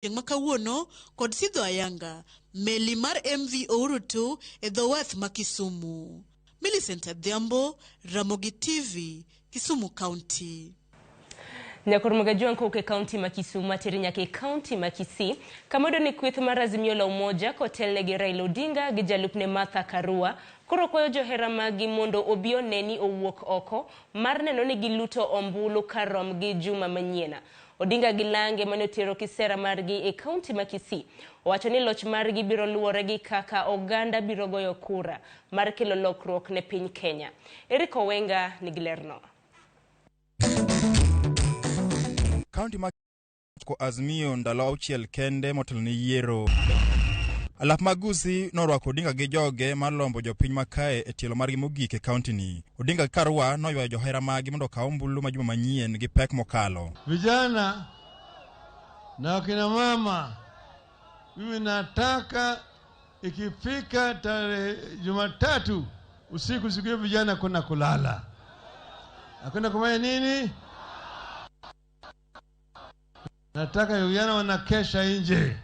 Chieng' ma kawuono kod sidho ayanga meli mar MV Uhuru 2 e dho wath ma Kisumu. Millicent Adhiambo, Ramogi TV, Kisumu County. Nyakor Magajwang' kowuok e kaunti ma Kisumu materi nyaka e kaunti ma Kisii kama oyudo ni kweth mar Azimio la Umoja kotelne gi Raila Odinga gi jalupne Martha Karua koro kwayo johera maggi mondo obi one ni owuok oko mar neno ni giluto ombulu kar romgi juma manyien. Odinga gi lange mane otero kisera margi e kaunti ma Kisii owacho ni loch margi biro luwore gi kaka oganda biro goyo kura mar kelo lokruok ne piny Kenya. Eric Owenga nigi lerno. Kaunti ma ko Azimio ndalo auchiel kende motelo ne yiero. Alap mag Gusii norwako Odinga gi joge mar lombo jopiny makae e tielo margi mogik e kaunti ni. Odinga gi Karua noywayo johera magi mondo okaw ombulu ma juma manyien gi pek mokalo. Vijana na wakina mama, mimi nataka ikifika tarehe Jumatatu usiku, siku hiyo vijana kuna kulala, hakuna kufanya nini. Nataka vijana wanakesha nje,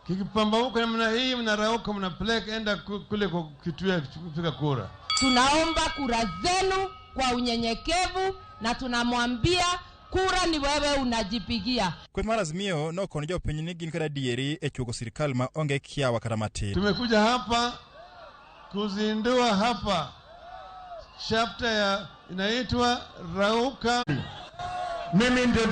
kikipambauka namna hii, mnarauka, mnapeleka enda kule kwa kituo ya kupiga kura. Tunaomba kura zenu kwa unyenyekevu na tunamwambia kura ni wewe unajipigia. Kweth mar Azimio nokono jopiny ni gin kod adieri e chuogo sirikal ma onge kiawa kata matin. Tumekuja hapa kuzindua hapa chapter ya inaitwa Rauka. Mimi ndio